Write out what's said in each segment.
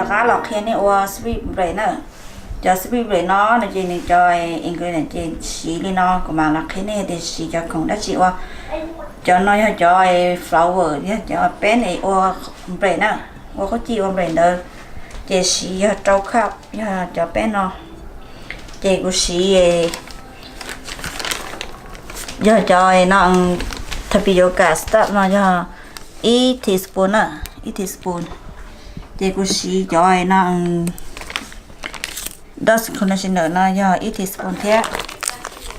Qab los qhia nej ua sweet bread na. Cov sweet bread no no ces nws cov ingredient ces siv li no, kuv mam los qhia nej tias siv cov khoom dab tsi ua. Cov no yog cov flour, yog cov peb ua bread na, ua qub ci ua bread ntawd, ces siv yog rau cup yog cov peb no. Ces kuv siv yog cov no, tapioca starch no yog ib teaspoon na, ib teaspoon. Ces kuv siv cov no, dust conditioner no yog ib teaspoon thiab.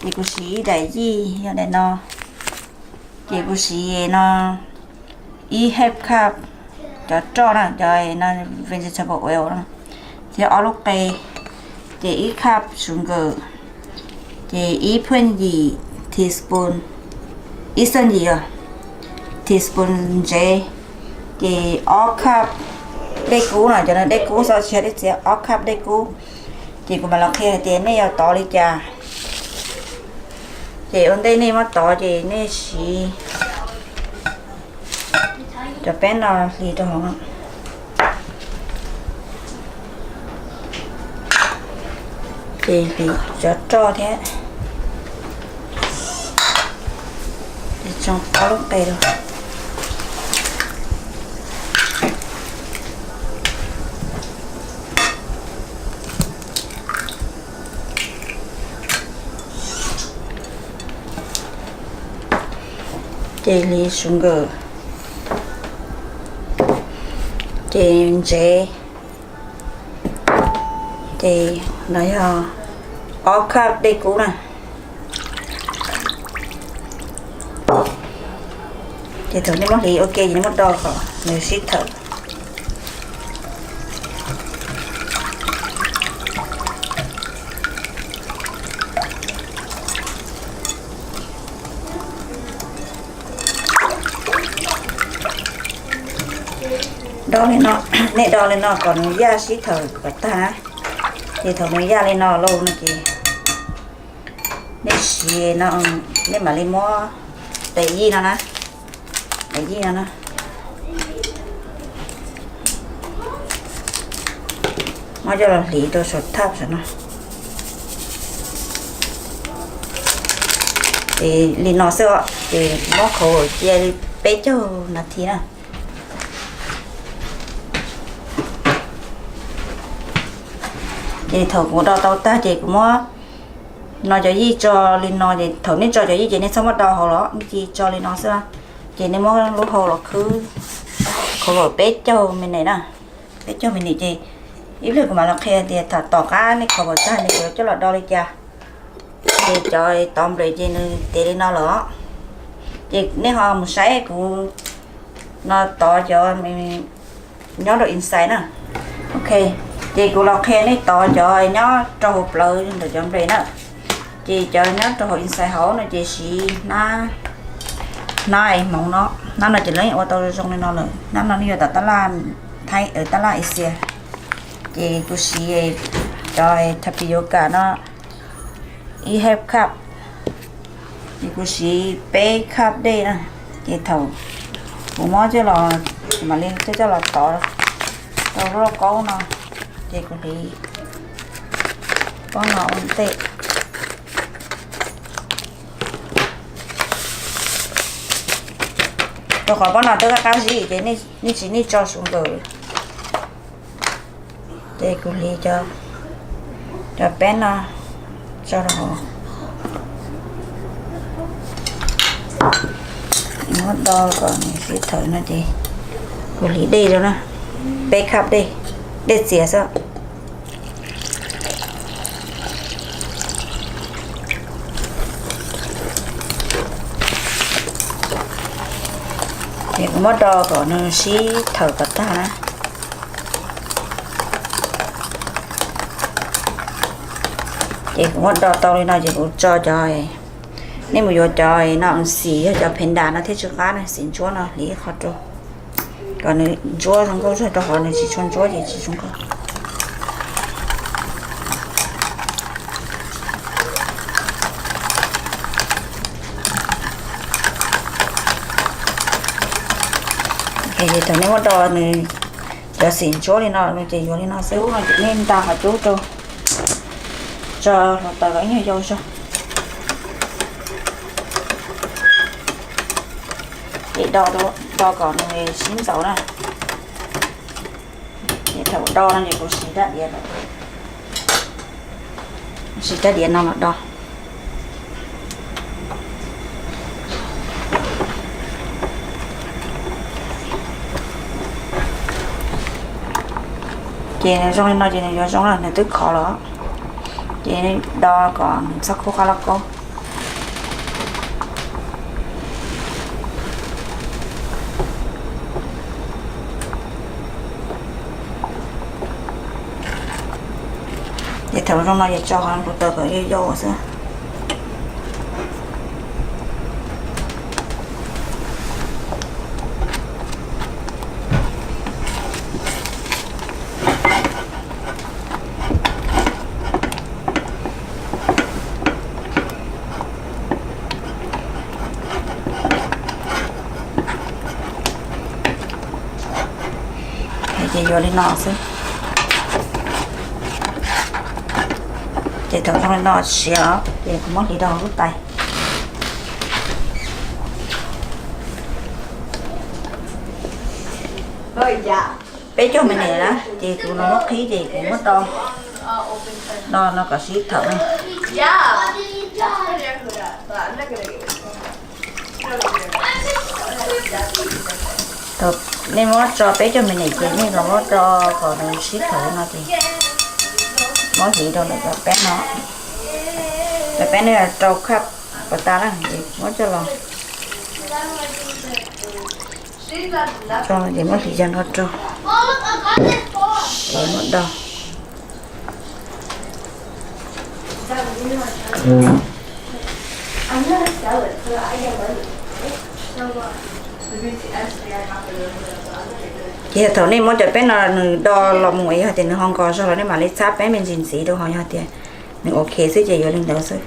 Ces kuv siv ib daim yij yog daim no. Ces kuv siv no ib half cup cov roj na, cov no vegetable oil na, thiab ob lub qe, ces ib cup sugar, ces ib pheej yim teaspoon, ib xeej yim os, teaspoon ntsev, ces ob cup dej kub no, cov no dej kub xwb tsis yog dej txias, ob cup dej kub. Ces kuv mam los qhia hais tias nej yuav tov li cas. Ces ua ntej nej muab tov ces nej siv cov peb no hliv rau hauv no. Ces hliv cov roj thiab, tsoo ob lub qe rau. Ces hliv sugar, ces ntsev, ces no yog ob cup dej kub na. Ces thaum nej muab hliv ua ke ces nej muab do kom nws sib thawm. Do li no, nej do li no kom nws yaj sib thawm kom tag na. Ces thaum nws yaj li no lauj no ces nej siv no, nej mam li muab daim yij no na, daim yij no na, muab coj los hliv rau saum thaj saum no. Ces li no xwb os, ces muab qhov cia li peb caug nas this na. Ces thaum kuv do tau tag ces kuv muab no cov yij tso li no, ces thaum nej tso cov yij ces nej txhob muab do hauv los, nej cia tso li no xwb. Ces nej muab lub hau los khwb qhov peb caug minute na, peb caug minute ces ib pliag kuv mam los qhia tias thaum tom qab nej qhov tag nws yuav coj los do li cas. Ces cov tov nplej ces nws tiav li no lawm. Ces nej ho mus saib kuv no tov cov nyob rau inside na. Ok, ces kuv los qhia nej tov cov nyob rau hauv plawv ntawm cov nplej na. Ces cov nyob rau hauv inside hauv no ces siv hnab, hnab hmoov no, hnab no ces lawv ua tau zoo li no lawm, hnab no nej yuav tom tab laj Thaib, tab laj Asia. Ces kuv siv cov tapioca no ib half cup, ces kuv siv peb cup dej na. Ces thaum kuv muab coj los, mam li coj coj los tov rau lub lauj kaub no, ces kuv hliv pob no ua ntej. Rau qhov pob no twb qab qab zib ces nej tsis, nej tso sugar. Ces kuv hliv cov peb no tso rau hauv, muab do kom nws sib thawm no ces kuv hliv dej rau na, peb cup dej, dej txias xwb. Ces kuv muab do kom nws sib thawm kom tag na. Ces kuv muab do tau li no ces kuv tso cov, nej mus yuav cov no xim, yog cov phev das no thiab tsw qab na, xim ntsuab no hliv ib qho rau kom nws ntsuab zoo nkauj zog, rau qhov nws tsis tshua ntsuab ces tsis zoo nkauj. Ces thaum nej muab do nws Cov xim ntsuab li no no ces yuav li no xwb. Cub no ces nej nta qhov cub rau, tso hluav taws kom ib nyuag yau zog. Ces do, do kom nws sib ntxaus na. Ces thaum do no ces kuv siv rab diav, siv rab diav no los do. Ces nws zoo li no ces nws yuav zoo na, nws twb khov los. Ces do kom nws txhob kub qab lauj kaub. Ces thaum zoo no ces tso qhov hluav taws kom yau yau xwb. Ces yuav li no xwb. Ces thaum zoo li no siav os ces kuv muab hliv rau hauv lub tais. Peb caug minute na ces kuv los muab qhib ces kuv muab do, do no kom sib thawm na. Thaum nej muab tso peb caug minute ces nej los muab do kom nws sib thawm no ces muab hliv rau lawm cov peb no. Cov peb no rau khaj puas tas na ces muab coj los, ces muab hliv cov no rau, ces muab do. Ces thaum nej muab cov peb no nws do los mus es yog tias nws ho nkos zog los nej mam li txhab peb me ntsis ntxiv rau ho, yog tias nws ok xwb ces yuav li ntawd xwb.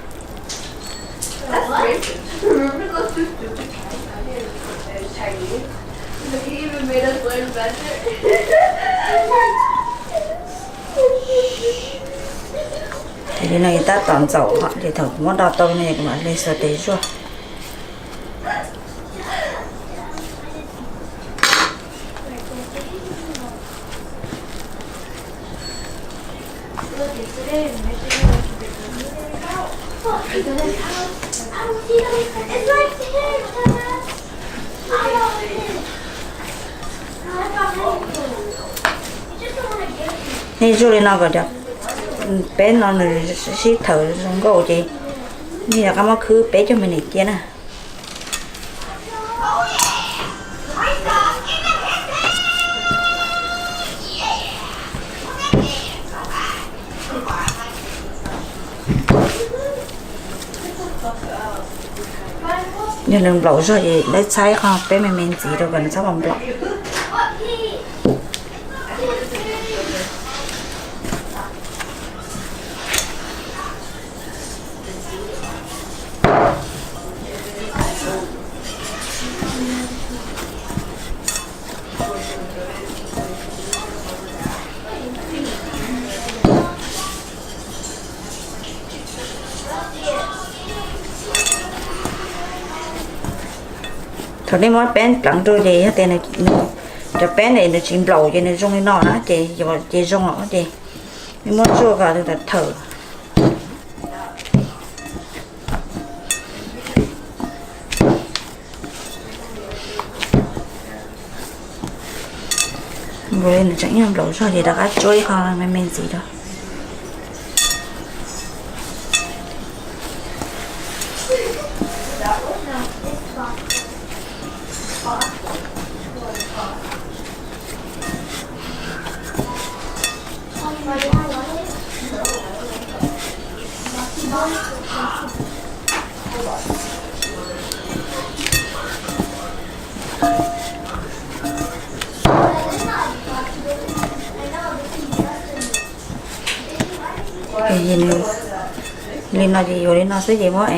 Ces li no ces tab tom ntxaum, ces thaum kuv muab do tau no ces kuv mam li xuas tes zuaj. Nej zuaj li no kom cov peb no nws sib thawm zoo nkauj ces nej rov qab muab khwb peb caug minute cia na. Yog nws nplaum zog ces lawv txhab qhov peb me me ntxiv rau kom nws txhob nplaum. Thaum nej muab peb pleev rau ces yog tias cov peb ne nws tsis nplaum ces nws zoo li no na ces, ces zoo os ces nej muab zuaj kom nws thawm. Nws tseem nplaum zog ces rov qab tsuab ib qho me me ntxiv rau. Li no ces yuav li no xwb ces muab,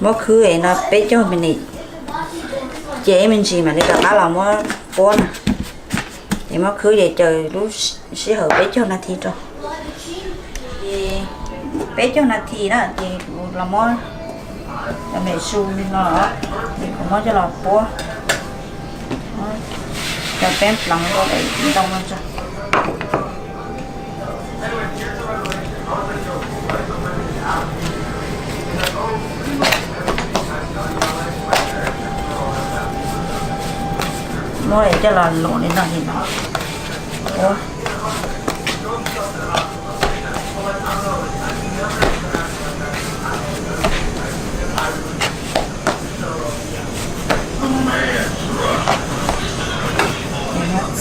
muab khwb es no peb caug minute, ces ib me ntsis mam li rov qab los muab puab na. Ces muab khwb ces caw lub sij hawm peb caug nas this rau. Ces peb caug nas this na ces kuv los muab cov nplej su li no, ces kuv muab coj los puab, cov peeb pleev rau daim ntoo no tso. Muab coj los luam li no li no.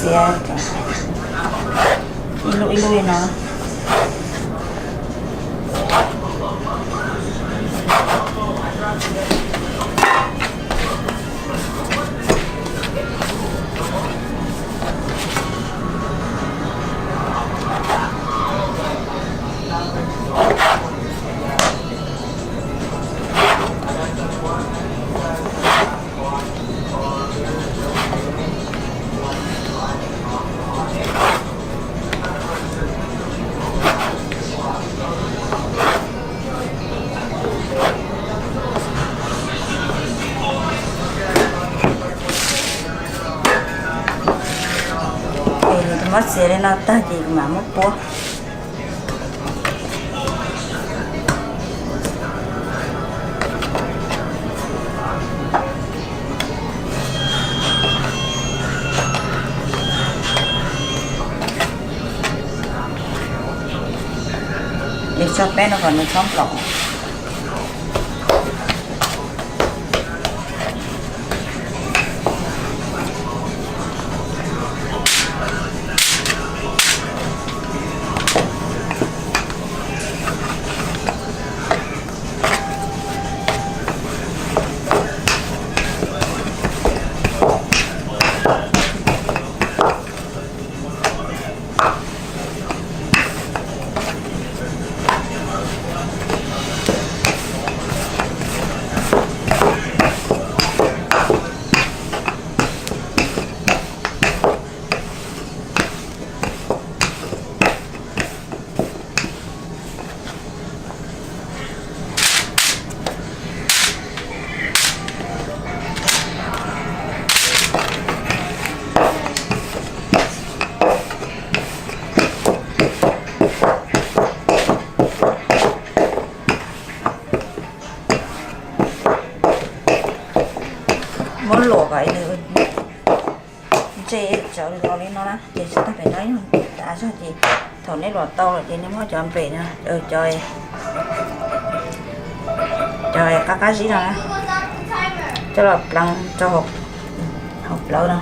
Txiav ib lub ib lub li no. Ces muab txiav li no tag ces kuv mam muab puab. Ces tso peeb rau kom nws txhob nplaum. Muab luam kom nws ntsej tsawv los li no na, ces tsis tag pem no yog tas zog ces thaum neb luam tau lawm ces neb muab cov nplej no, cov, cov qab qab zib no na, coj los pleev rau hauv plawv no.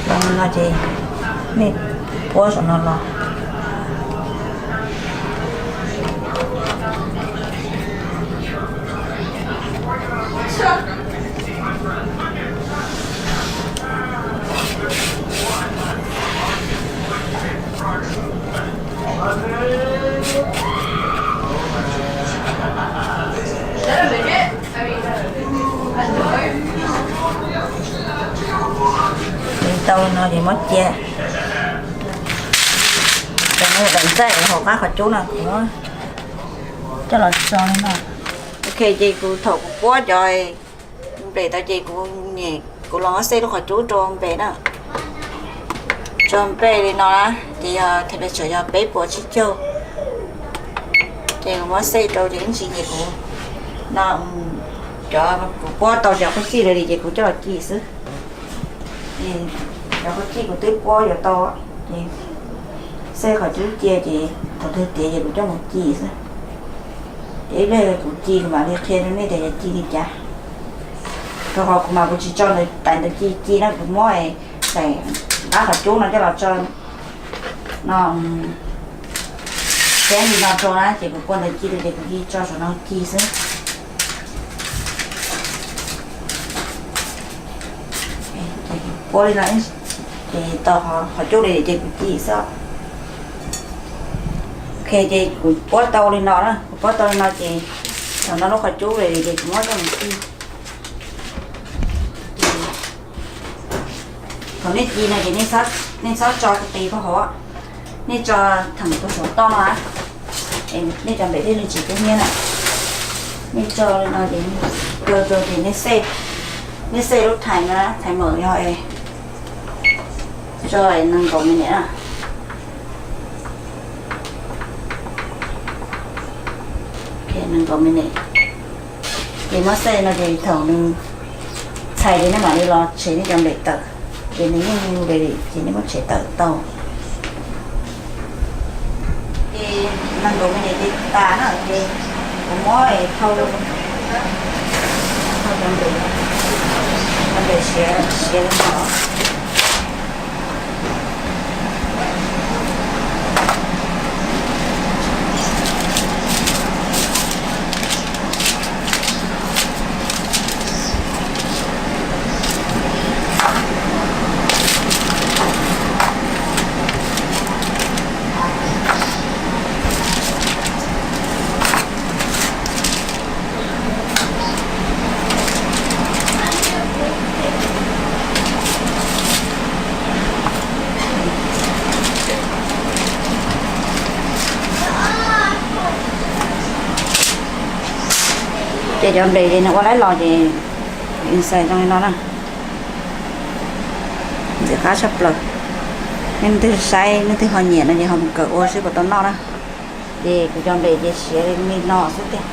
Los no ces nej puab saum no los. Tau li no ces muab cia. Cov no yog daim ntxaij hauv qab qhov cub no kuv muab coj los tso li no. Ok, ces kuv thaum kuv puab cov nplej tau ces kuv, kuv los muab xej lub qhov cub rau nplej na. Tso nplej li no na, ces yog temperature yog peb puas tsib caug. Ces kuv muab xej rau ces ib ntsis ces kuv no, cov kuv puab tau cov qub txij lawm li ces kuv coj los ci xwb. Cov qub txij kuv twb puab yuav tau, ces xej qhov cub cia ces thaum twg tiav ces kuv coj mus ci xwb. Ces ib pliag kuv ci kuv mam li qhia rau nej tias yog ci li cas. Rau qhov kuv mas kuv tsis tso ntawd tais ntawd ci ci na, kuv muab daim Qab qhov cub no coj los tso no, teb li no rau na, ces kuv pua ntawd ci rau ces kuv ci tso saum no ci xwb. Pua li no, ces tau qhov cub li ces kuv ci xwb. Ok, ces kuv puab tau li no na, kuv puab tau li no ces thaum no lub qhov cub li ces kuv muab coj mus ci. Thaum nej ci no ces nej txhob tso qis rau hauv, nej tso theem rau saum toj no, nej cov nplej thiaj li tsis kub hnyiab na. Nej tso li no ces rau rau ces nej xej lub thais no, thais mawm yog tso nees nkaum minute na. Nees nkaum minute. Ces muab xej no ces thaum nws txhais ces nej mam li los tshem nej cov nplej tawm, ces nws yeej ready ces nej muab tshem tawm tau. Ces nees nkaum minute ces tas na ces kuv muab thau, thau cov nplej, cov nplej siav siav li no. Ces cov nplej ces nws ua laib los ces xais zoo li no na. Ntxim qab tshaj plaws. Nej leej twg saib leej twg ho nyiam no ces ho mus kawm ua seb puas tau noj na. Ces kuv cov nplej ces siav li no xwb tiag.